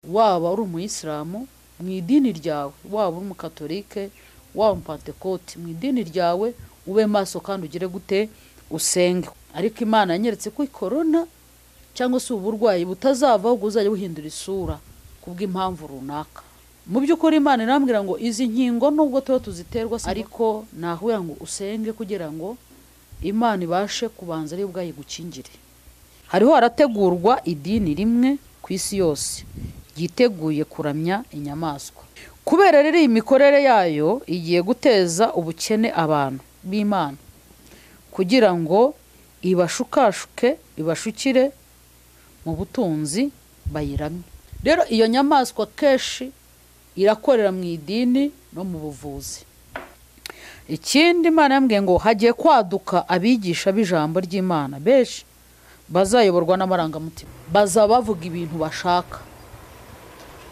Waba uri umuyisilamu mu idini ryawe, waba uri umukatolike, waba umupantekoti, mu idini ryawe ube maso kandi ugire gute? Usenge. Ariko Imana yanyeretse ko korona cyangwa se uburwayi butazavaho, ahubwo buzajya buhindura isura kubw'impamvu runaka. Mu by'ukuri Imana irambwira ngo izi nkingo nubwo tuba tuziterwa, ariko nakubwira ngo usenge kugira ngo Imana ibashe kubanza ari ubwayo igukingire. Hariho harategurwa idini rimwe ku isi yose ryiteguye kuramya inyamaswa. Kubera rero iyi mikorere yayo igiye guteza ubukene abantu b'Imana, kugira ngo ibashukashuke, ibashukire mu butunzi bayiramye. Rero iyo nyamaswa kenshi irakorera mu idini no mu buvuzi. Ikindi Imana yambwiye ngo hagiye kwaduka abigisha b'ijambo ry'Imana benshi bazayoborwa n'amarangamutima, bazaba bavuga ibintu bashaka.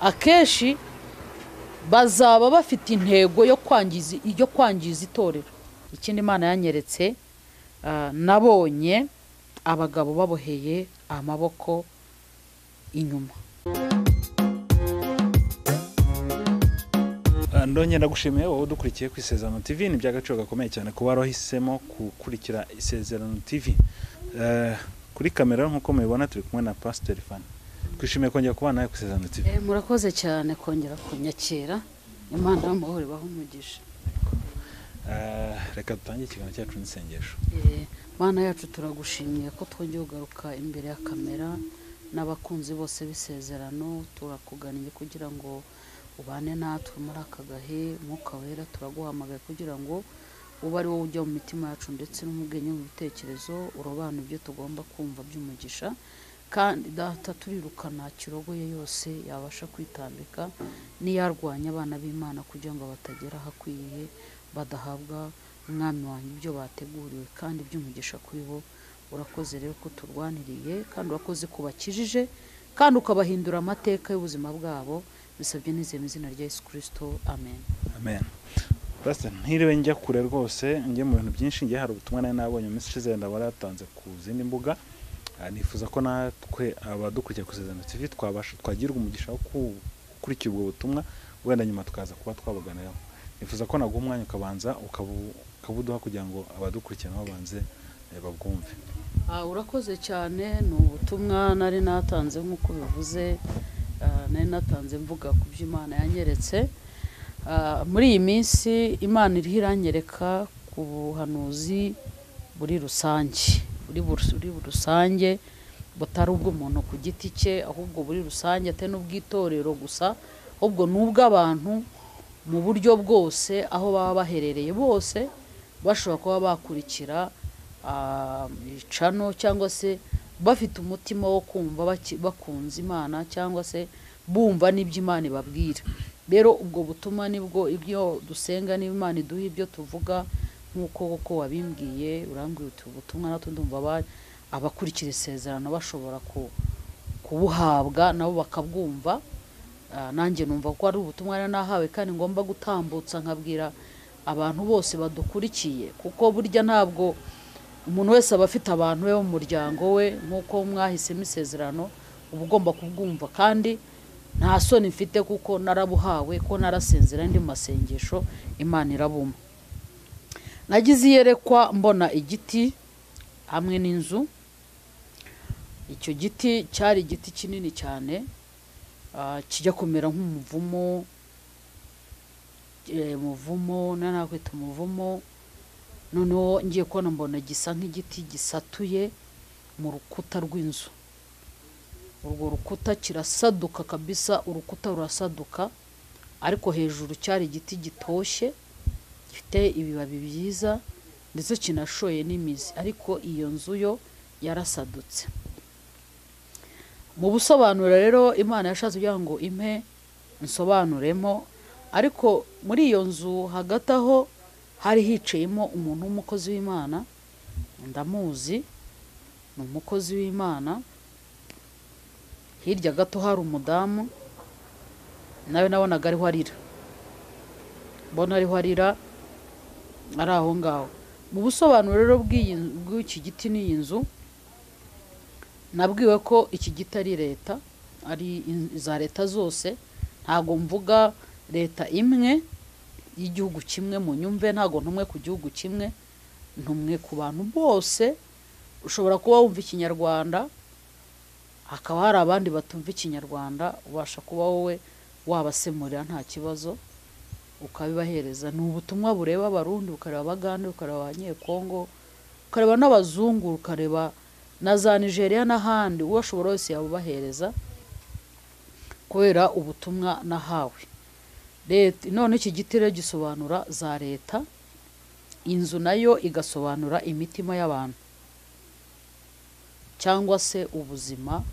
Akenshi bazaba bafite intego yo kwangiza itorero. Ikindi Imana yanyeretse, nabonye abagabo baboheye amaboko inyuma. Ndongera ndagushimiye wowe udukurikiye ku Isezerano TV. Ni by'agaciro gakomeye cyane kuba wahisemo gukurikira Isezerano TV. Kuri kamera nk'uko mubibona turi kumwe na Pastor Fanny. Twishimiye kongera kubana nawe ku Isezerano TV. Murakoze cyane kongera kunyakira. Imana y'amahoro ibahe umugisha. Reka dutangire ikiganiro cyacu n'isengesho. Mana yacu turagushimiye ko twongeye kugaruka imbere ya kamera n'abakunzi bose b'isezerano. Turakuganiye kugira ngo ubane natwe muri aka gahe. Mwuka Wera turaguhamagaye kugira ngo ube ari wowe ujya mu mitima yacu ndetse no mu bwenge, mu bitekerezo, urobanura ibyo tugomba kumva by'umugisha. Kandi Data turirukana kirogoye yose yabasha kwitambika n'iyarwanya abana b'Imana kugira ngo batagera ahakwiye, badahabwa Umwami wanjye ibyo bateguriwe kandi by'umugisha kuri bo. Urakoze rero ko turwaniriye, kandi urakoze kubakijije, kandi ukabahindura amateka y'ubuzima bwabo. Bisabye nizeye mu izina rya Yesu Kristo, amen. Amen. Pastor, ntiriwe njya kure rwose, njye mu bintu byinshi, njye hari ubutumwa nari nabonye mu minsi ishize wenda waratanze ku zindi mbuga. Nifuza ko natwe abadukurikiye ku Isezerano TV twabasha twagirwa umugisha wo gukurikira ubwo butumwa, wenda nyuma tukaza kuba twabuganiraho. Nifuza ko naguha umwanya ukabanza ukabuduha kugira ngo abadukurikiye nabo babanze babwumve. Urakoze cyane. Ni ubutumwa nari natanze nk'uko bivuze, nari natanze mvuga ku byo Imana yanyeretse. Muri iyi minsi Imana iriho iranyereka ku buhanuzi buri rusange, buri rusange, butari ubw'umuntu ku giti cye, ahubwo buri rusange, atari n'ubw'itorero gusa, ahubwo n'ubw'abantu mu buryo bwose, aho baba baherereye bose bashobora kuba bakurikira icano, cyangwa se bafite umutima wo kumva bakunze Imana, cyangwa se bumva n'ibyo Imana ibabwira. Rero ubwo butumwa nibwo ibyo dusenga n'Imana iduha ibyo tuvuga, nk'uko koko wabimbwiye, urambwira uti ubutumwa natwe ndumva abakurikira isezerano bashobora kubuhabwa nabo bakabwumva. Nanjye numva ko ari ubutumwa nari nahawe kandi ngomba gutambutsa nkabwira abantu bose badukurikiye, kuko burya ntabwo umuntu wese aba afite abantu be mu muryango we. Nk'uko mwahisemo isezerano, uba ugomba kubwumva, kandi nta soni mfite kuko narabuhawe, ko narasenzera ndi mu masengesho, Imana irabumpa. Nagize iyerekwa mbona igiti hamwe n'inzu. Icyo giti cyari igiti kinini cyane, kijya kumera nk'umuvumo, umuvumo nakwita umuvumo. Noneho ngiye kubona mbona gisa nk'igiti gisatuye mu rukuta rw'inzu. Urwo rukuta kirasaduka kabisa, urukuta rurasaduka, ariko hejuru cyari igiti gitoshye gifite ibibabi byiza ndetse kinashoye n'imizi, ariko iyo nzu yo yarasadutse. Mu busobanuro rero Imana yashatse kugira ngo impe nsobanuremo, ariko muri iyo nzu hagati aho hari hicayemo umuntu w'umukozi w'Imana, ndamuzi, ni umukozi w'Imana. Hirya gato hari umudamu nawe nabonaga ariho arira, mbona ariho arira ari aho ngaho. Mu busobanuro rero bw'iki giti n'iyi nzu, nabwiwe ko iki giti ari leta, ari za leta zose. Ntago mvuga leta imwe y'igihugu kimwe, mu nyumve, ntago ntumwe ku gihugu kimwe, ntumwe ku bantu bose. Ushobora kuba wumva Ikinyarwanda, hakaba hari abandi batumva Ikinyarwanda, ubasha kuba wowe wabasemurira nta kibazo ukabibahereza. Ni ubutumwa bureba Abarundi, bukareba Abagande, bukareba Abanyekongo, ukareba n'abazungu, ukareba na za Nigeria n'ahandi, uwashobora wese yabubahereza kubera ubutumwa nahawe. Leta none iki giti rero gisobanura za leta, inzu nayo igasobanura imitima y'abantu cyangwa se ubuzima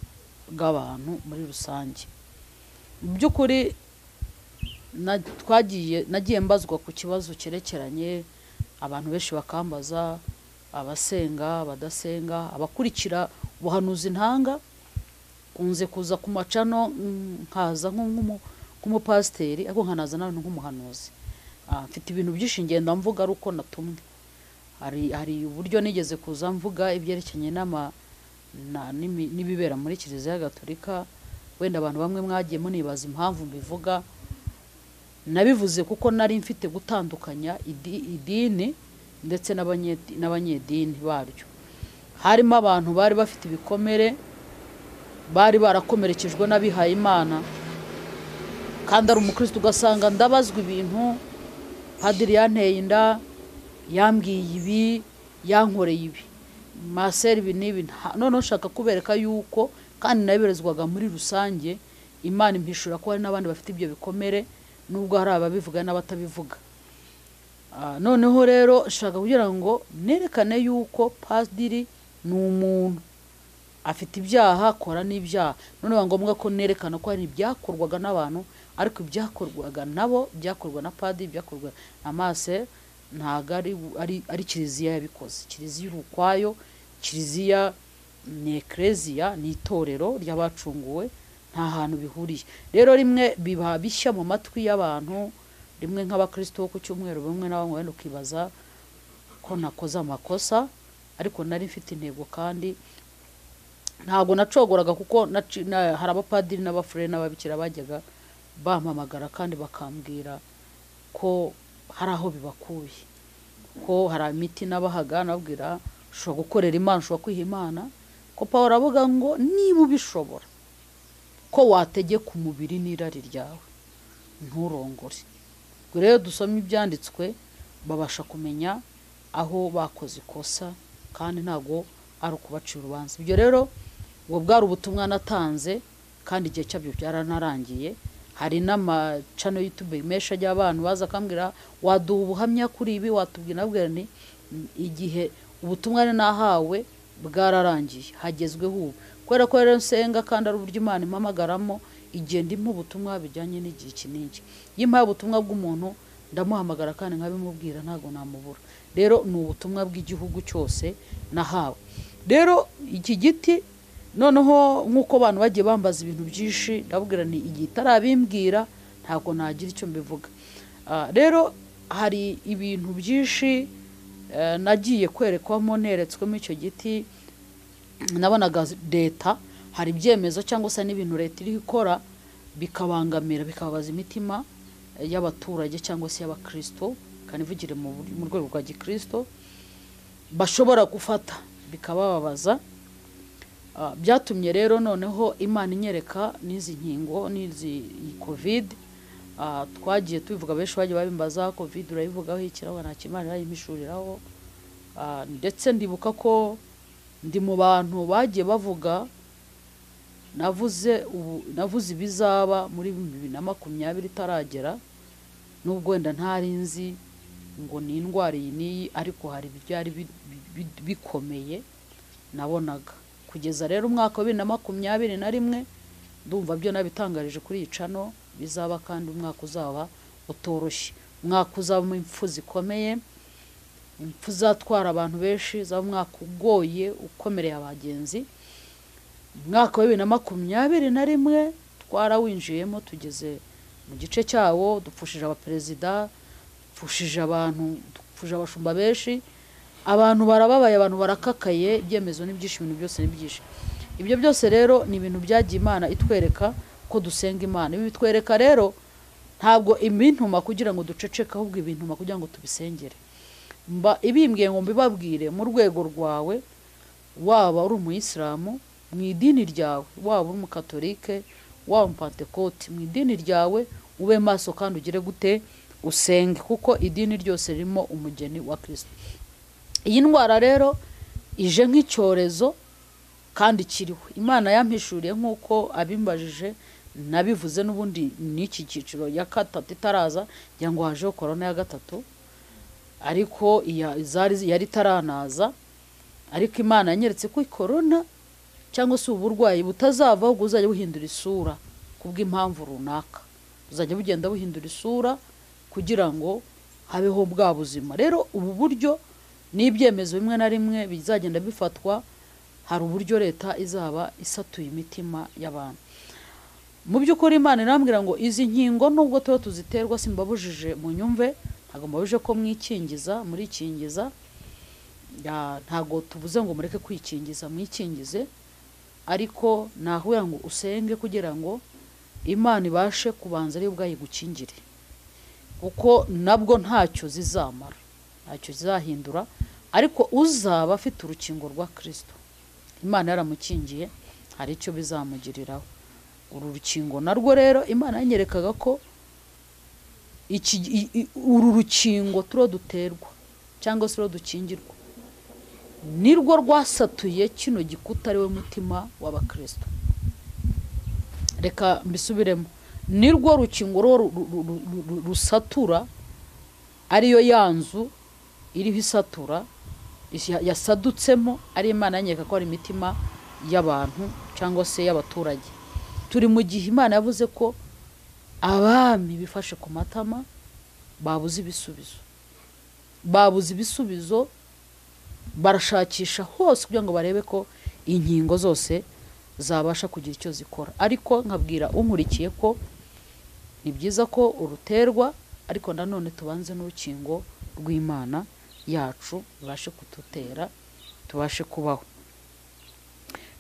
bw'abantu muri rusange. Mu by'ukuri nagiye mbazwa ku kibazo cyerekeranye, abantu benshi bakambaza, abasenga, abadasenga, abakurikira ubuhanuzi ntanga. Kunze kuza ku macano nkaza nk'umupasiteri, ariko nkanaza nawe nk'umuhanuzi. Mfite ibintu byinshi ngenda mvuga ari uko natumwe. Hari uburyo nigeze kuza mvuga ibyerekeranye n'ibibera muri Kiliziya Gatolika. Wenda abantu bamwe mwagiye munibaza impamvu mbivuga. Nabivuze kuko nari mfite gutandukanya idini ndetse n'abanyedini baryo. Harimo abantu bari bafite ibikomere, bari barakomerekejwe n'abihaye Imana, kandi ari umukristo, ugasanga ndabazwa ibintu, padiri yanteye inda, yambwiye ibi, yankoreye ibi, maseri ibi n'ibi. Noneho nshaka kubereka yuko kandi nabiberezwaga muri rusange, Imana impishura ko hari n'abandi bafite ibyo bikomere, nubwo hari ababivuga n'abatabivuga. Noneho rero nshaka kugira ngo nerekane yuko padiri ni umuntu afite ibyaha, akora n'ibyaha. None biba ngombwa ko nerekana ko hari ibyakorwaga n'abantu, ariko ibyakorwaga nabo, byakorwa na padiri, byakorwa na mase, ntago ari Kiliziya yabikoze. Kiliziya iri ukwayo, Kiliziya ni ekleziya, ni itorero ry'abacunguwe, nta hantu bihuriye. Rero rimwe biba bishya mu matwi y'abantu, rimwe nk'abakristo bo ku cyumweru, bamwe na bamwe wenda ukibaza ko nakoze amakosa, ariko nari mfite intego kandi ntabwo nacogoraga, kuko hari abapadiri n'abafurere n'ababikira bajyaga bampamagara kandi bakambwira ko hari aho bibakuye, ko hari imiti nabahaga, nababwira ushobora gukorera Imana, ushobora kwiha Imana, ko Pawulo avuga ngo niba ubishobora ko wategeka umubiri n'irari ryawe nturongore. Ubwo rero dusoma ibyanditswe babasha kumenya aho bakoze ikosa, kandi ntago ari ukubacira urubanza. Ibyo rero ubwo bwari ubutumwa natanze, kandi igihe cyabyo byaranarangiye. Hari n'amacano YouTube menshi ajya abantu baza akambwira waduha ubuhamya kuri ibi, watubwira, nabwira nti igihe ubutumwa nari nahawe bwararangiye, hagezweho ubu. Kubera ko rero nsenga kandi ari uburyo Imana impamagaramo, igihe ndimo ubutumwa bijyanye n'igihe iki n'iki. Iyo impaye ubutumwa bw'umuntu ndamuhamagara kandi nkabimubwira, ntago namubura. Rero ni ubutumwa bw'igihugu cyose nahawe. Rero iki giti noneho nk'uko abantu bagiye bambaza ibintu byinshi, ndababwira nti igihe itarabimbwira ntabwo nagira icyo mbivuga. Rero hari ibintu byinshi nagiye kwerekwamo, neretswemo icyo giti. Nabonaga leta hari ibyemezo cyangwa se n'ibintu leta iri ikora bikabangamira, bikababaza imitima y'abaturage cyangwa se y'abakristo, kanivugire mu rwego rwa gikristo, bashobora gufata bikabababaza. Byatumye rero noneho Imana inyereka n'izi nkingo, n'izi COVID. Twagiye tubivuga, benshi bagiye babimbaza COVID urayivugaho iki, nta kimana irayimishuriraho. Ndetse ndibuka ko ndi mu bantu bagiye bavuga, navuze ibizaba muri 2020 itaragera, nubwo wenda ntari nzi ngo ni indwara iyi n'iyi, ariko hari ibyari bikomeye nabonaga. Kugeza rero umwaka wa 2021 ndumva byo nabitangarije kuri iyi channel bizaba, kandi umwaka uzaba utoroshye, umwaka uzaba impfu zikomeye, impfu zatwara abantu benshi, zaba umwaka ugoye ukomereye abagenzi. Umwaka wa 2021 twarawinjiyemo, tugeze mu gice cyawo, dupfushije abaperezida, dupfushije abantu, dupfushije abashumba benshi, abantu barababaye, abantu barakakaye, ibyemezo ni byinshi, ibintu byose ni byinshi. Ibyo byose rero ni ibintu byagiye Imana itwereka ko dusenga Imana. Ibi bitwereka rero ntabwo ibintuma kugira ngo duceceke, ahubwo ibintuma kugira ngo tubisengere. Mba ibimbwiye ngo mbibabwire mu rwego rwawe, waba uri umuyisilamu mu idini ryawe, waba uri umukatolike, waba umupantekoti, mu idini ryawe ube maso kandi ugire gute, usenge, kuko idini ryose ririmo umugeni wa Kristo. Iyi ndwara rero ije nk'icyorezo kandi kiriho. Imana yampishuriye nk'uko abimbajije nabivuze n'ubundi n'iki cyiciro ya gatatu itaraza, ngira ngo hajeho korona ya gatatu, ariko yari itaranaza. Ariko Imana yanyeretse ko korona cyangwa se uburwayi butazavaho, ahubwo buzajya buhindura isura kubw'impamvu runaka, buzajya bugenda buhindura isura kugira ngo habeho bwa buzima. Rero ubu buryo n'ibyemezo bimwe na rimwe bizagenda bifatwa, hari uburyo leta izaba isatuye imitima y'abantu. Mu by'ukuri Imana irambwira ngo izi nkingo nubwo tuba tuziterwa, simbabujije mu nyumve, ntabwo mbabujije ko mwikingiza, murikingiza, ntabwo tuvuze ngo mureke kwikingiza, mwikingize, ariko nahuye ngo usenge kugira ngo Imana ibashe kubanza ari ubwayo igukingire, kuko nabwo ntacyo zizamara, ntacyo zizahindura. Ariko uzaba afite urukingo rwa Kristo, Imana yaramukingiye, hari icyo bizamugiriraho. Uru rukingo narwo rero Imana yanyerekaga ko uru rukingo turo duterwa cyangwa se dukingirwa nirwo rwasatuye kino gikuta ari we mutima w'abakristo. Reka mbisubiremo, nirwo rukingo rusatura, ariyo yanzu iriho isatura yasadutsemo, ari Imana yanyereka ko ari imitima y'abantu cyangwa se y'abaturage. Turi mu gihe Imana yavuze ko abami bifashe ku matama babuze ibisubizo, babuze ibisubizo, barashakisha hose kugira ngo barebe ko inkingo zose zabasha kugira icyo zikora. Ariko nkabwira unkurikiye ko ni byiza ko uruterwa, ariko nanone tubanze n'urukingo rw'Imana yacu ibashe kudutera tubashe kubaho.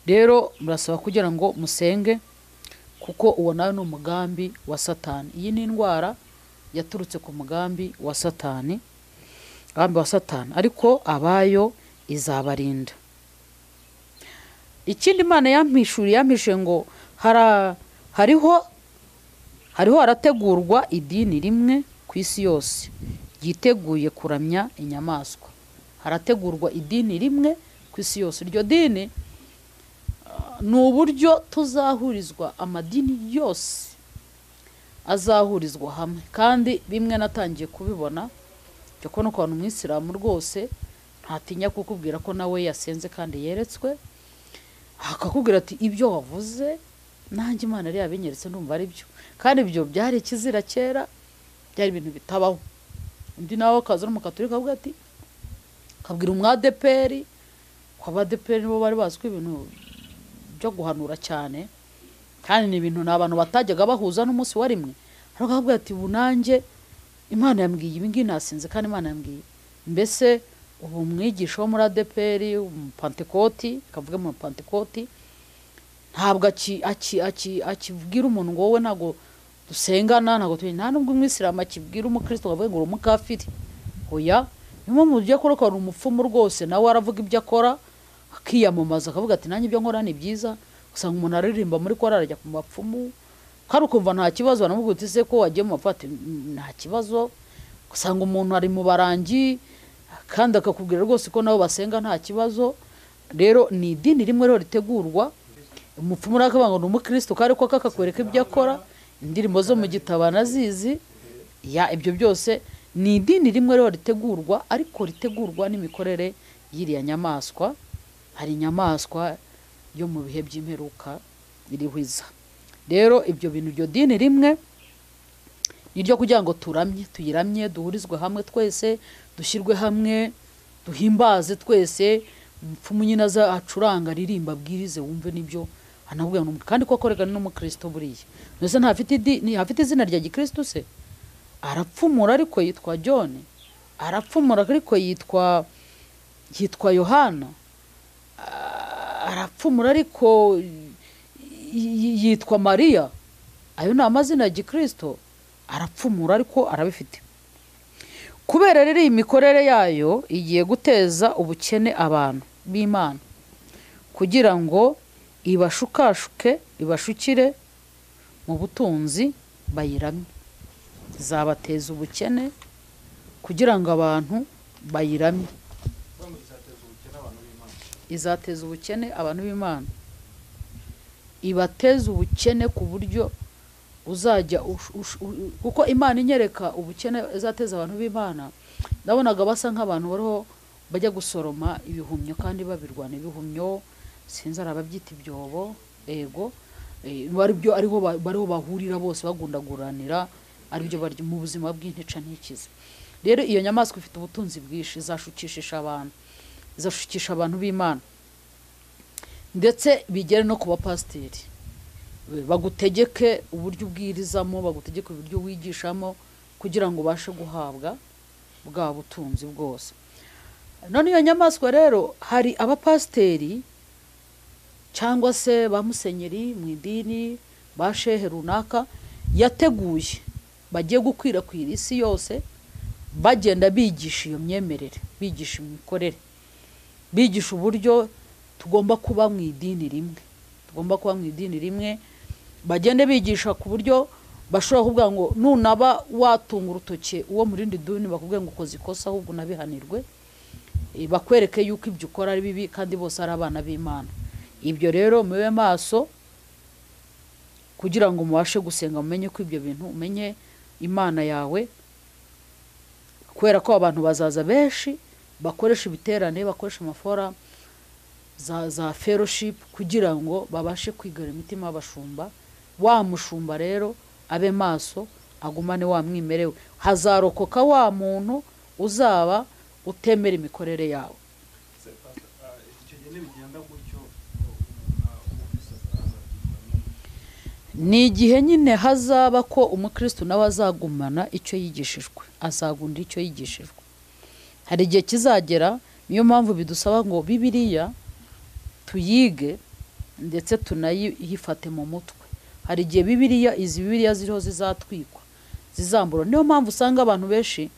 Rero murasaba kugira ngo musenge, kuko uwo nawe ni umugambi wa Satani. Iyi ni indwara yaturutse ku mugambi wa Satani, umugambi wa Satani, ariko abayo izabarinda. Ikindi Imana yampishuriye, yampishe ngo hariho harategurwa idini rimwe ku isi yose ryiteguye kuramya inyamaswa. Harategurwa idini rimwe ku isi yose. Iryo dini ni uburyo tuzahurizwa, amadini yose azahurizwa hamwe. Kandi bimwe natangiye kubibona, cyo kubona ko abantu umwisilamu rwose ntatinya kukubwira ko nawe yasenze kandi yeretswe, akakubwira ati ibyo wavuze nanjye Imana yari yabinyeretse ndumva ari byo. Kandi ibyo byari ikizira kera, byari ibintu bitabaho. Undi nawe akaza n'umukatolika akavuga ati, akabwira umwadeperi, ko abadeperi nibo bari bazi ko ibintu byo guhanura cyane, kandi ni ibintu n'abantu batajyaga bahuza n'umunsi wa rimwe. Ariko akavuga ati ubu nanjye Imana yambwiye ibi ngibi nasinze, kandi Imana yambwiye. Mbese ubu umwigisha wo muri ADEPR, umupantekoti, kavuge mu pantekoti, ntabwo akibwira umuntu ngo wowe ntabwo dusengana, ntabwo turi, nta nubwo umwisilamu akibwira umukristo ngo avuge ngo uri umukafiri. Oya, niyo mpamvu ugiye kurokora umupfumu rwose nawe aravuga ibyo akora, akiyamamaza akavuga ati nanjye ibyo nkora ni byiza. Usanga umuntu aririmba muri korali ajya ku mapfumu, kandi ukumva nta kibazo, banamubwira uti se ko wagiye mu mapfumu, ati nta kibazo. Usanga umuntu ari mu barangi kandi akakubwira rwose ko nabo basenga nta kibazo. Rero ni idini rimwe rero ritegurwa, umupfumu akavuga ngo ni umukristo kandi ko akakwereka ibyo akora, indirimbo zo mu gitabo anazizi, ya ibyo byose ni idini rimwe rero ritegurwa, ariko ritegurwa n'imikorere y'iriya nyamaswa. Hari inyamaswa yo mu bihe by'imperuka irihwiza. Rero ibyo bintu, iryo dini rimwe niryo kugira ngo turamye, tuyiramye, duhurizwe hamwe twese, dushyirwe hamwe, duhimbaze twese. Umupfumu nyine aza acuranga, aririmba, abwirize, wumve nibyo anabwira, kandi koko reka ni n'umukristo buriya. Mbese ntafite izina rya gikristo se? Arapfumura ariko yitwa John, arapfumura ariko yitwa Yohana, Arapfumura ariko yitwa Mariya, ayo ni amazina ya gikristo, arapfumura ariko arabifite. Kubera rero iyi mikorere yayo igiye guteza ubukene abantu b'Imana, kugira ngo ibashukashuke, ibashukire mu butunzi bayiramye. Izabateza ubukene kugira ngo abantu bayiramye. Izateza ubukene abantu b'Imana, ibateza ubukene ku buryo uzajya, kuko Imana inyereka ubukene izateza abantu b'Imana, ndabonaga basa nk'abantu bariho bajya gusoroma ibihumyo kandi babirwana ibihumyo, sinzi arababyita ibyobo, ego baribyo ariho bariho bahurira bose bagundaguranira, aribyo barya mu buzima bw'intica ntikize. Rero iyo nyamaswa ifite ubutunzi bwinshi, izashukishisha abantu, izashukisha abantu b'Imana, ndetse bigere no ku bapasiteri, bagutegeke uburyo ubwirizamo, bagutegeke uburyo wigishamo, kugira ngo ubashe guhabwa bwa butunzi bwose. None iyo nyamaswa rero hari abapasiteri cyangwa se ba musenyeri mu idini, ba shehe runaka yateguye bagiye gukwirakwira isi yose, bagenda bigisha iyo myemerere, bigisha imikorere, bigisha uburyo tugomba kuba mu idini rimwe, tugomba kuba mu idini rimwe, bagende bigisha ku buryo bashobora kuvuga ngo nunaba watunga urutoke uwo mu rindi dini bakubwiye ngo ukoze ikosa ahubwo unabihanirwe, bakwereke yuko ibyo ukora ari bibi kandi bose ari abana b'Imana. Ibyo rero mube maso kugira ngo mubashe gusenga, mumenye ko ibyo bintu, umenye Imana yawe, kubera ko abantu bazaza benshi bakoresha ibiterane, bakoresha amafora za fellowship kugira ngo babashe kwigara imitima y'abashumba. Wa mushumba rero abe maso, agumane wa mwimerewe, hazarokoka wa muntu uzaba utemera imikorere yawe. Ni igihe nyine hazaba ko umukristo nawe azagumana icyo yigishijwe, azagunda icyo yigishijwe. Hari igihe kizagera, niyo mpamvu bidusaba ngo Bibiliya tuyige ndetse tunayifate mu mutwe. Hari igihe Bibiliya, izi Bibiliya ziriho zizatwikwa, zizambura. Niyo mpamvu usanga abantu benshi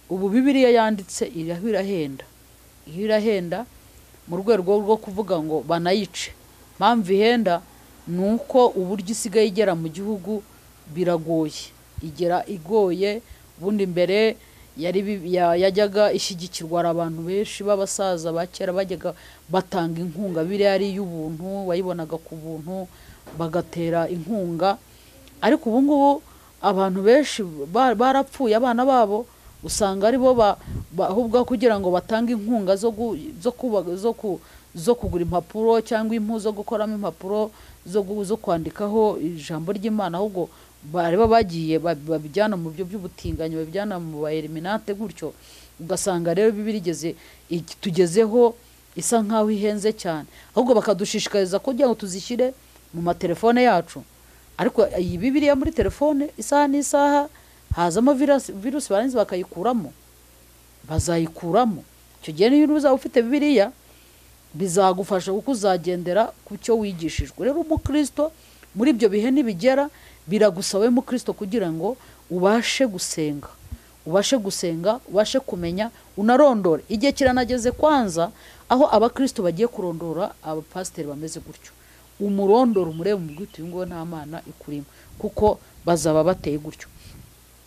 ubu Bibiliya yanditse iraho irahenda, irahenda mu rwego rwo kuvuga ngo banayice. Mpamvu ihenda nuko uburyo isigaye igera mu gihugu biragoye, igera igoye. Ubundi mbere yari yajyaga ishyigikirwa abantu benshi b'abasaza ba kera bajyaga batanga inkunga, Bibiliya yari y'ubuntu, wayibonaga ku buntu, bagatera inkunga. Ariko ubu ngubu abantu benshi barapfuye, abana babo usanga ari bo ahubwo kugira ngo batange inkunga zo kugura impapuro cyangwa impu zo gukoramo impapuro zo kwandikaho ijambo ry'Imana, ahubwo bareba bagiye babijyana mu byo by'ubutinganyi, babijyana mu ba eliminate gutyo. Ugasanga rero Bibiliya igeze tugezeho isa nkaho ihenze cyane, ahubwo bakadushishikariza kugira ngo tuzishyire mu matelefone yacu. Ariko iyi Bibiliya muri telefone isaha n'isaha hazamo virusi, barangiza bakayikuramo, bazayikuramo. Icyo gihe niyo uzaba ufite Bibiliya bizagufasha kuko uzagendera ku cyo wigishijwe. Rero umukristo muri ibyo bihe nibigera, biragusaba we mukristo kugira ngo ubashe gusenga, ubashe gusenga, ubashe kumenya, unarondore. Igihe kiranageze kwanza aho abakristo bagiye kurondora abapasiteri bameze gutyo. Umurondoro umurebe umubwite uyu nguwo nta Mana ikurimo, kuko bazaba bateye gutyo.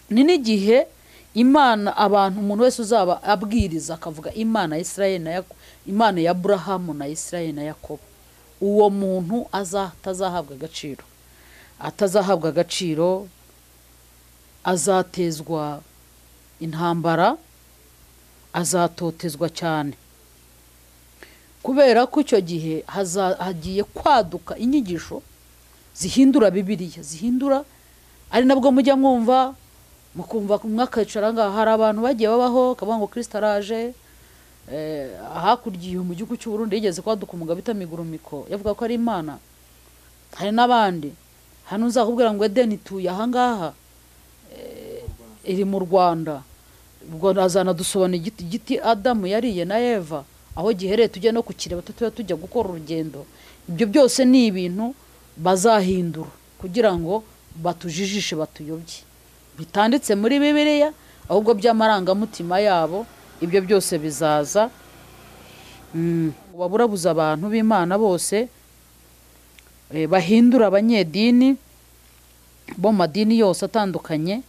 Ni n'igihe Imana abantu, umuntu wese uzaba abwiriza akavuga Imana ya Israel na Yakobo, Imana ya Abrahamu na Israel na Yakobo, uwo muntu atazahabwa agaciro, atazahabwa agaciro, azatezwa intambara, azatotezwa cyane. Kubera ko icyo gihe hagiye kwaduka inyigisho zihindura Bibiliya, zihindura, ari nabwo mujya mwumva mukumva mwakacara ngaha hari abantu bagiye babaho kavuga ngo Kristo araje. Hakurya iyo mu gihugu cy'u Burundi yigeze kwaduka umugabo bita Migurumiko, yavuga ko ari Imana. Hari n'abandi hano uzakubwira ngo Edeni ituye aha ngaha, iri mu Rwanda, ubwo azana dusobana igiti Adamu yariye na Eva, aho gihereye tujye no kukireba, tutujya tujya gukora urugendo. Ibyo byose ni ibintu bazahindura kugira ngo batujijishe, batuyobye, bitanditse muri Bibiliya ahubwo by'amarangamutima yabo. Ibyo byose bizaza. Baburabuza abantu b'Imana bose, bahindura abanyedini bo mu madini yose atandukanye.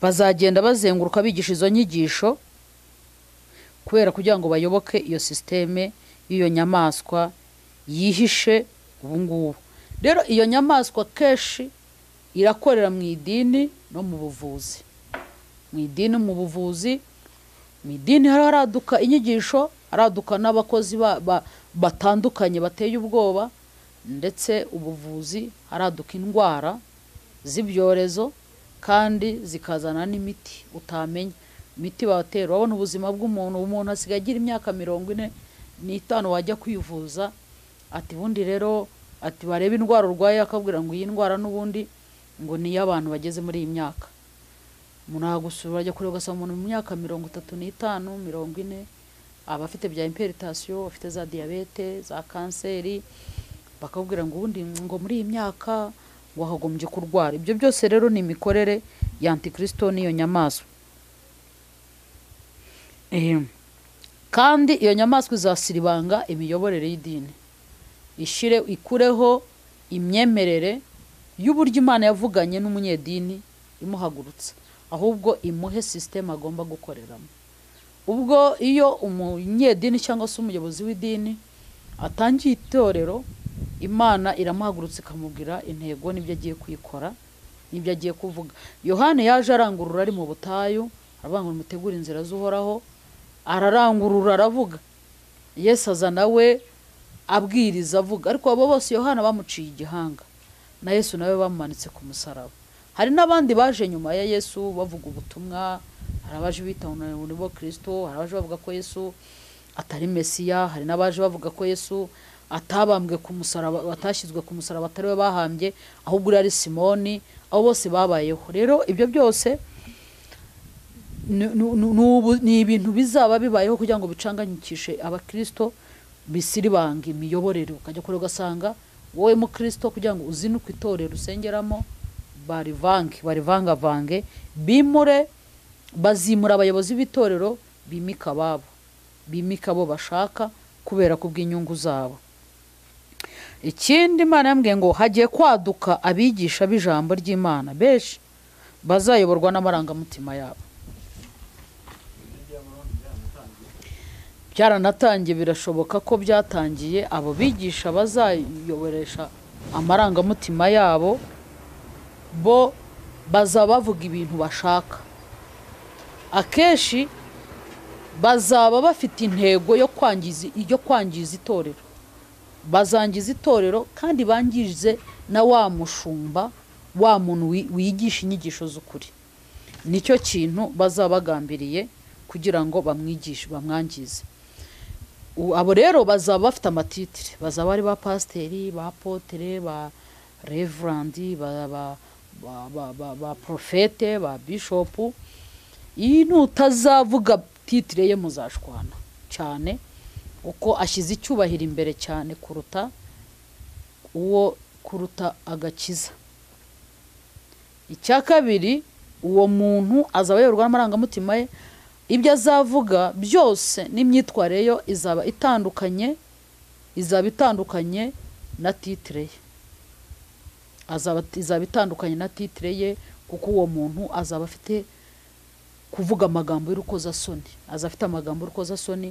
Bazagenda bazenguruka bigisha izo nyigisho kubera kugira ngo bayoboke iyo sisiteme y'iyo nyamaswa yihishe ubu ngubu. Rero iyo nyamaswa kenshi irakorera mu idini no mu buvuzi. Mu idini, mu buvuzi, mu idini haraduka inyigisho, haraduka n'abakozi batandukanye bateye ubwoba, ndetse ubuvuzi haraduka indwara z'ibyorezo kandi zikazana n'imiti utamenya. Imiti batera, urabona ubuzima bw'umuntu, umuntu asigaye agira imyaka 45 wajya kwivuza ati bundi rero ati barebe indwara urwaye, akabwira ngo iyi ndwara n'ubundi ngo ni iy'abantu bageze muri iyi myaka. Umuntu agusura ajya kureba ugasanga umuntu mu myaka 35, 40 aba afite bya hypertension, afite za diyabete, za kanseri, bakabwira ngo ubundi ngo muri iyi myaka wakagombye kurwara. Ibyo byose rero ni imikorere ya Antikristo n'iyo nyamaswa. Kandi iyo nyamaswa izasiribanga imiyoborere y'idini, ishire ikureho imyemerere y'uburyo Imana yavuganye n'umunyedini imuhagurutsa, ahubwo imuhe system agomba gukoreramo. Ubwo iyo umunyedini cyangwa se umuyobozi w'idini atangiye itorero, Imana iramuhagurutsa ikamubwira intego n'ibyo agiye kuyikora n'ibyo agiye kuvuga. Yohana yaje arangurura ari mu butayu, aravuga ngo mutegure inzira z'Uhoraho, ararangurura aravuga. Yesu aza nawe abwiriza avuga, ariko abo bose Yohana bamuciye igihanga, na Yesu nawe bamumanitse ku musaraba. Hari n'abandi baje nyuma ya Yesu bavuga ubutumwa, hari abaje bita ngo Kristo, hari abaje bavuga ko Yesu atari Mesiya, hari n'abaje bavuga ko Yesu atabambwe ku musaraba, atashyizwe ku musaraba, atari we bahambye, ahubwo ari Simoni. Abo bose babayeho. Rero ibyo byose ni ibintu bizaba bibayeho kugira ngo bicanganyikishe abakristo, bisiribanga imiyoborere. Ukajya kure ugasanga wowe mukristo kugira ngo uzinuke itorero usengeramo, barivange, barivangavange, bimure, bazimura abayobozi b'itorero, bimika ababo, bimika abo bashaka kubera kubw'inyungu zabo. Ikindi Imana yambwiye ngo hagiye kwaduka abigisha b'ijambo ry'Imana benshi bazayoborwa n'amarangamutima yabo. Byaranatangiye, birashoboka ko byatangiye. Abo bigisha bazayoboresha amarangamutima yabo, bo bazaba bavuga ibintu bashaka. Akenshi bazaba bafite intego yo kwangiza itorero. Bazangiza itorero kandi bangize na wa mushumba, wa muntu wigisha inyigisho z'ukuri. Nicyo kintu bazabagambiriye kugira ngo bamwigishe, bamwangize. Abo rero bazaba bafite amatitire, bazaba ari ba pasiteri, ba apotere, ba reverandi, ba profete, ba bishopu. Iyi nutazavuga titire ye muzashwana cyane, uko ashyize icyubahiro imbere cyane kuruta uwo, kuruta agakiza. Icya kabiri, uwo muntu azaba ayoborwa n'amarangamutima ye, ibyo azavuga byose n'imyitwarire yo izaba itandukanye, izaba itandukanye na titire ye. Izaba itandukanye na titire ye, kuko uwo muntu azaba afite kuvuga amagambo y'urukozasoni, azaba afite amagambo y'urukozasoni.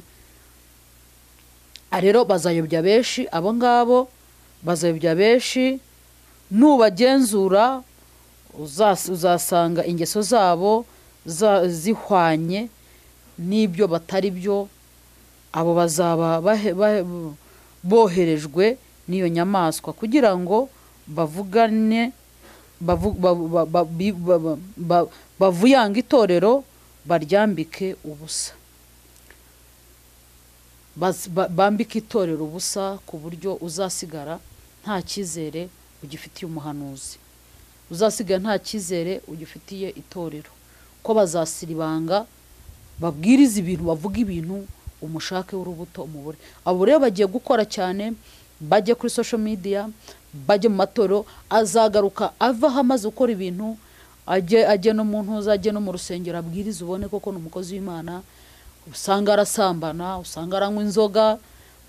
Rero bazayobya benshi, abo ngabo bazayobya benshi. Nubagenzura uzasanga ingeso zabo zihwanye n'ibyo batari byo. Abo bazaba boherejwe n'iyo nyamaswa kugira ngo bavugane, bavuyanga itorero, baryambike ubusa, bambike itorero ubusa, ku buryo uzasigara nta cyizere ugifitiye umuhanuzi, uzasigara nta cyizere ugifitiye itorero, ko bazasiribanga babwiriza ibintu, bavuga ibintu Umushake w'urubuto umubure. Abo rero bagiye gukora cyane, bajye kuri social media, bajye mu matorero, azagaruka ava aho amaze gukora ibintu, ajye no mu ntuza, ajye no mu rusengero abwirize, ubone koko ni umukozi w'Imana. Usanga arasambana, usanga aranywa inzoga,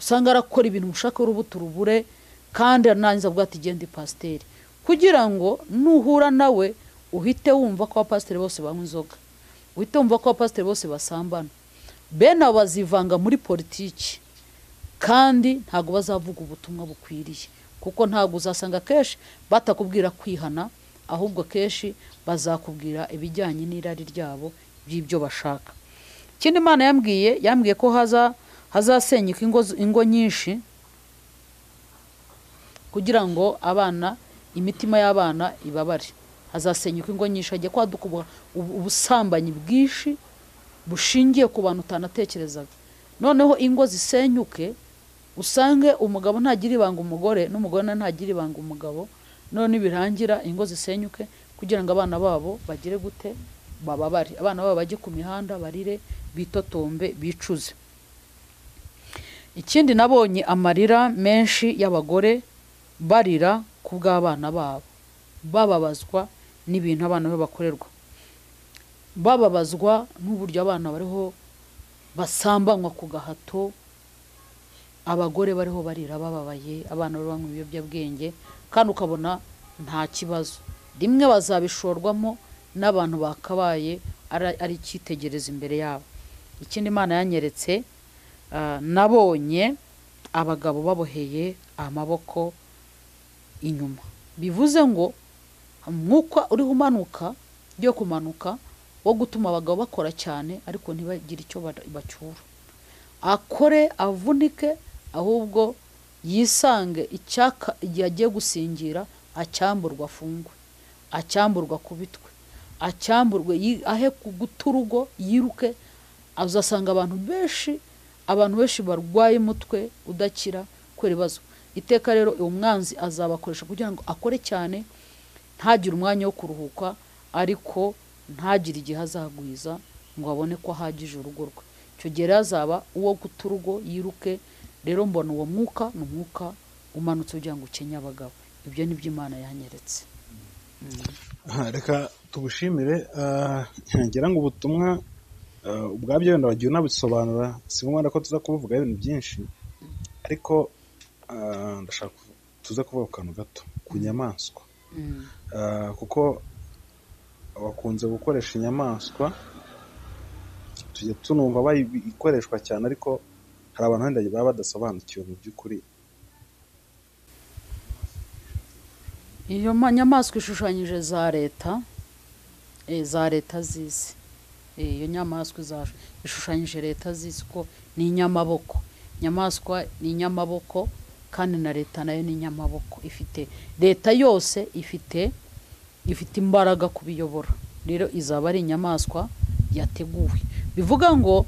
usanga arakora ibintu, umushake w'urubuto urubure, kandi arangiza avuga ati genda pasiteri, kugira ngo nuhura nawe uhite wumva ko abapasiteri bose banywa inzoga, uhite wumva ko abapasiteri bose basambana. Bene abo bazivanga muri politiki, kandi ntabwo bazavuga ubutumwa bukwiriye, kuko ntabwo uzasanga kenshi batakubwira kwihana, ahubwo kenshi bazakubwira ibijyanye n'irari ryabo by'ibyo bashaka. Ikindi Imana yambwiye ko hazasenyuka ingo nyinshi, kugira ngo abana, imitima y'abana ibabare. Hazasenyuka ingo nyinshi, hagiye kwaduka ubusambanyi bwinshi bushingiye ku bantu utanatekerezaga. Noneho ingo zisenyuke, usange umugabo ntagira ibanga umugore, n'umugore nawe ntagira ibanga umugabo. None birangira ingo zisenyuke, kugira ngo abana babo bagire gute? Bababare. Abana babo bajye ku mihanda barire, bitotombe, bicuze. Ikindi nabonye amarira menshi y'abagore barira ku bw'abana babo, bababazwa n'ibintu abana babo bakorerwa, bababazwa n'uburyo abana bariho basambanywa ku gahato. Abagore bariho barira bababaye, abana bari banywa ibiyobyabwenge, kandi ukabona nta kibazo. Rimwe bazabishorwamo n'abantu bakabaye ari icyitegererezo imbere yabo. Ikindi Imana yanyeretse, nabonye abagabo baboheye amaboko inyuma, bivuze ngo umwuka uriho umanuka, ugiye kumanuka wo gutuma abagabo bakora cyane ariko ntibagire icyo bacyura, akore avunike, ahubwo yisange icyaka igihe agiye gusingira, acyamburwa afungwe, acyamburwa akubitwe, acyamburwe ahe guta urugo yiruke. Uzasanga abantu benshi barwaye umutwe udakira kubera ibibazo. Iteka rero uwo mwanzi azabakoresha kugira ngo akore cyane, ntagire umwanya wo kuruhuka, ariko ntagire igihe azagwiza ngo abone ko ahagije urugo rwe. Icyo gihe rero azaba uwo guta urugo yiruke. Rero mbona uwo mwuka ni umwuka umanutse kugira ngo ukenye abagabo. Ibyo ni byo Imana yanyeretse. Reka tugushimire. Ngira ngo ubutumwa ubwabyo wenda wagiye unabisobanura, si ngombwa ko tuza kubuvuga ibintu byinshi, ariko ndashaka tuze kuvuga ku kantu gato ku nyamaswa, kuko bakunze gukoresha inyamaswa, tujya tunumva bayikoreshwa cyane, ariko hari abantu wenda baba badasobanukiwe mu by'ukuri. Iyo nyamaswa ishushanyije za leta, za leta z'isi. Iyo nyamaswa ishushanyije leta z'isi, ko ni inyamaboko. Inyamaswa ni inyamaboko, kandi na leta nayo ni inyamaboko. Ifite leta yose ifite imbaraga kubiyobora. Rero izaba ari inyamaswa yateguwe. Bivuga ngo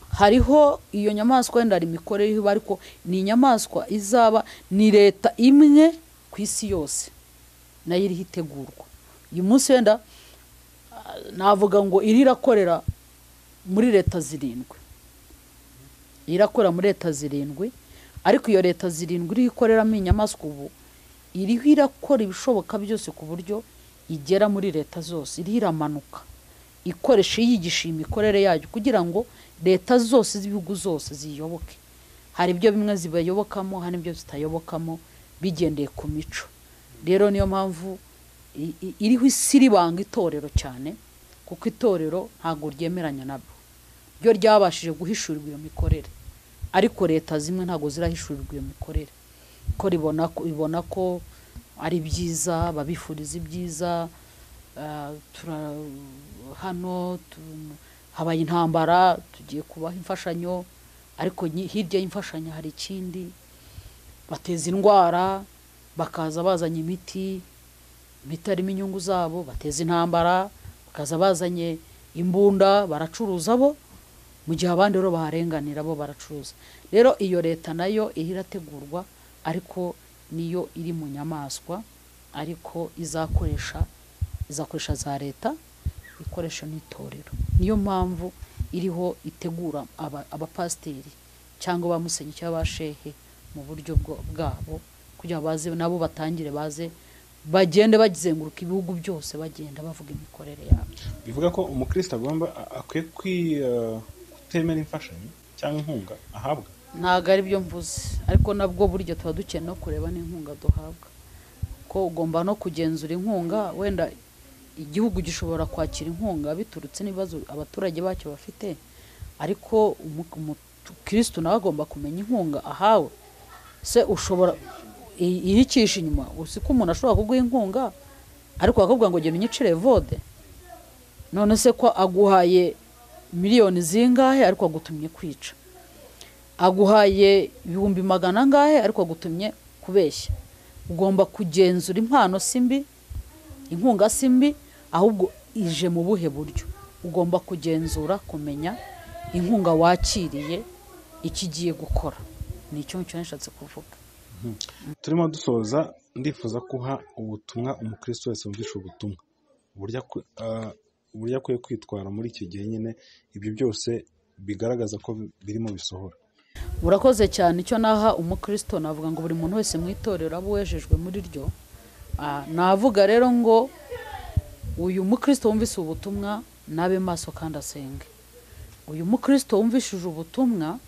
hariho iyo nyamaswa wenda hari imikorere iba, ariko ni inyamaswa izaba ni leta imwe ku isi yose nayo iriho itegurwa. Uyu munsi wenda navuga ngo iri irakorera muri leta zirindwi, irakora muri leta zirindwi, ariko iyo leta zirindwi iriho ikoreramo inyamaswa ubu iriho irakora ibishoboka byose ku buryo igera muri leta zose, iriho iramanuka ikoresha yigisha imikorere yayo kugira ngo leta zose z'ibihugu zose ziyoboke. Hari ibyo bimwe zibayobokamo, hari ibyo zitayobokamo bigendeye ku mico. Rero niyo mpamvu iriho isiribanga itorero cyane, kuko itorero ntabwo ryemeranya nabyo, ryo ryabashije guhishurirwa iyo mikorere, ariko leta zimwe ntabwo zirahishurirwa iyo mikorere, ko ribona ko ari byiza, babifuriza ibyiza. Hano habaye intambara, tugiye kubaha imfashanyo, ariko hirya y'imfashanyo hari ikindi. Bateza indwara, bakaza bazanye imiti arimo inyungu zabo, bateza intambara, bakaza bazanye imbunda, baracuruza bo, mu gihe abandi rero baharenganira bo baracuruza. Rero iyo leta nayo irategurwa, ariko niyo iri mu nyamaswa, ariko izakoresha za leta, ikoresha n'itorero. Niyo mpamvu iriho itegura abapasiteri cyangwa ba musenyi cyangwa ba shehe mu buryo bwabo, kugira ngo baze nabo batangire, baze bagende bazenguruka ibihugu byose bagenda bavuga imikorere yabo. Bivuga ko umukristo agomba akwiye kutemera imfashanyo cyangwa inkunga ahabwa. Ntabwo ari byo mvuze, ariko nabwo buryo tuba dukeneye no kureba n'inkunga duhabwa, ko ugomba no kugenzura inkunga. Wenda igihugu gishobora kwakira inkunga biturutse n'ibibazo abaturage bacyo bafite, ariko umukristo nawe agomba kumenya inkunga ahawe. Se ushobora iricisha inyuma, uzi ko umuntu ashobora kuguha inkunga ariko akakubwira ngo genda unyicire vode. None se ko aguhaye miliyoni zingahe ariko agutumye kwica, aguhaye 100,000 angahe ariko agutumye kubeshya. Ugomba kugenzura impano si mbi, inkunga si mbi, ahubwo ije mu buhe buryo. Ugomba kugenzura kumenya inkunga wakiriye ikigiye gukora. Ni icyo ngicyo nashatse kuvuga. Turimo dusoza, ndifuza kuha ubutumwa umukristo wese wumvisha ubutumwa, uburyo akwiye kwitwara muri icyo gihe nyine ibyo byose bigaragaza ko birimo bisohora. Urakoze cyane. Icyo naha umukristo navuga ngo buri muntu wese mu itorero abo wejejwe muri ryo. Navuga rero ngo uyu mukristo wumvise ubutumwa nabe maso kandi asenge. Uyu mukristo wumvishije ubutumwa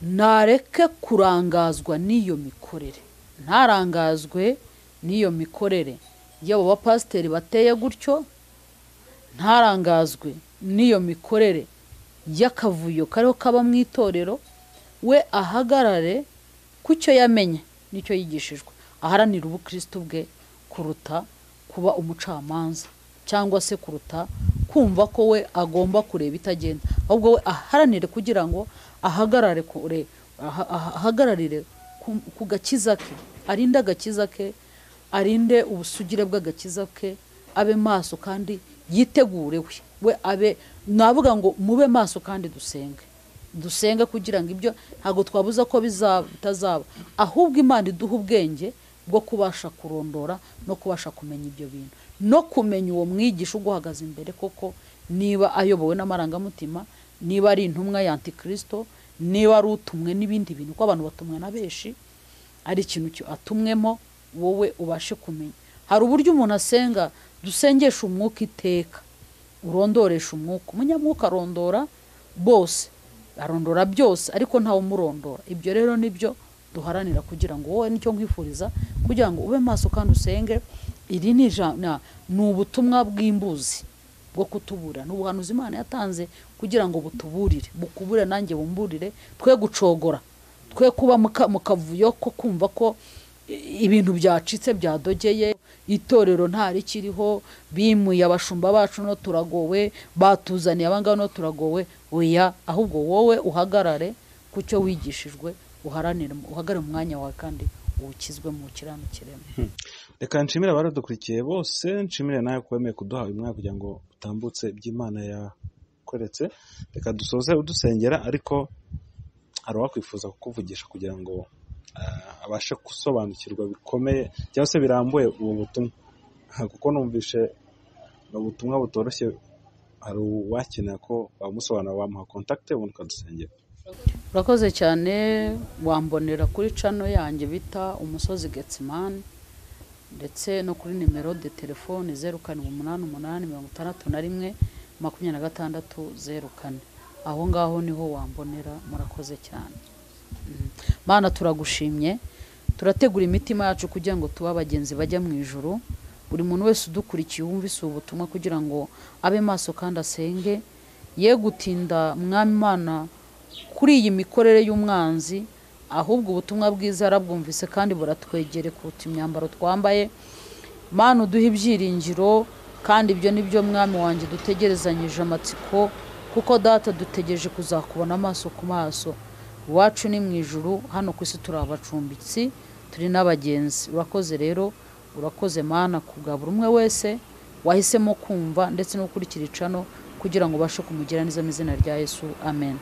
nareke kurangazwa n'iyo mikorere, ntarangazwe n'iyo mikorere y'abo bapasiteri bateye gutyo, ntarangazwe n'iyo mikorere y'akavuyo kariho kaba mu itorero. We ahagarare ku cyo yamenye n'icyo yigishijwe, aharanire ubukristo bwe kuruta kuba umucamanza cyangwa se kuruta kumva ko we agomba kureba itagenda, ahubwo we aharanire kugira ngo ahagarare kure, ahagararire ku gakiza ke, arinde agakiza ke, arinde ubusugire bw'agakiza ke, abe maso kandi yitegure we abe, navuga ngo mube maso kandi dusenge. Dusenge kugira ngo ibyo ntabwo twabuza ko bitazaba, ahubwo Imana iduha ubwenge bwo kubasha kurondora no kubasha kumenya ibyo bintu, no kumenya uwo mwigisha uguhagaze imbere koko niba ayobowe n'amarangamutima, niba ari intumwa ya antikristo, niba ari utumwe n'ibindi bintu, kuko abantu batumwa na benshi, ari ikintu atumwemo, wowe ubashe kumenya. Hari uburyo umuntu asenga, dusengesha umwuka iteka, urondoresha umwuka. Umunyamwuka arondora bose, arondora byose, ariko ntawe umurondora. Ibyo rero nibyo duharanira kugira ngo wowe, nicyo nkwifuriza, kugira ngo ube maso kandi usenge. Iri ni ubutumwa bw'imbuzi bwo kutubura, ni ubuhanuzi Imana yatanze kugira ngo butuburire, bukubure nanjye bumburire, twe gucogora, twe kuba mu kavuyo ko kumva ko ibintu byacitse byadogeye, itorero ntarikiriho, bimuye abashumba bacu no turagowe, batuzaniye abangaba no turagowe. Oya, ahubwo wowe uhagarare ku cyo wigishijwe, uharanire, uhagarare mu mwanya wawe kandi ukizwe mu kiranukiremo. Reka nshimire abaradukurikiye bose, nshimire nawe ko wemeye kuduha uyu mwanya kugira ngo utambutse iby'Imana yakweretse. Reka dusoze udusengera, ariko hari uwakwifuza kukuvugisha kugira ngo abashe gusobanukirwa bikomeye cyangwa se birambuye ubu butumwa, kuko numvishe ubutumwa butoroshye. Hari uwakenera ko bamusobanura, wamuha contact ubundi ukadusengera. Urakoze cyane. Wambonera kuri channel yanjye bita Umusozi Getsimani, ndetse no kuri nimero de telefone 0788 61 26 04. Aho ngaho niho wambonera. Murakoze cyane. Mana turagushimye, turategura imitima yacu kugira ngo tuba abagenzi bajya mu ijuru. Buri muntu wese udukurikiye wumvise ubutumwa kugira ngo abe maso kandi asenge, ye gutinda Mwami Imana kuri iyi mikorere y'umwanzi, ahubwo ubutumwa bwiza yarabwumvise kandi buratwegere kuruta imyambaro twambaye. Mana uduhe ibyiringiro, kandi ibyo nibyo Mwami wanjye dutegerezanyije amatsiko, kuko Data dutegereje kuzakubona amaso ku maso. Iwacu ni mu ijuru, hano ku isi turi abacumbitsi, turi n'abagenzi. Urakoze rero, urakoze Mana kubwa buri umwe wese wahisemo kumva ndetse no gukurikira icano kugira ngo ubashe kumugira neza mu izina rya Yesu. Amen.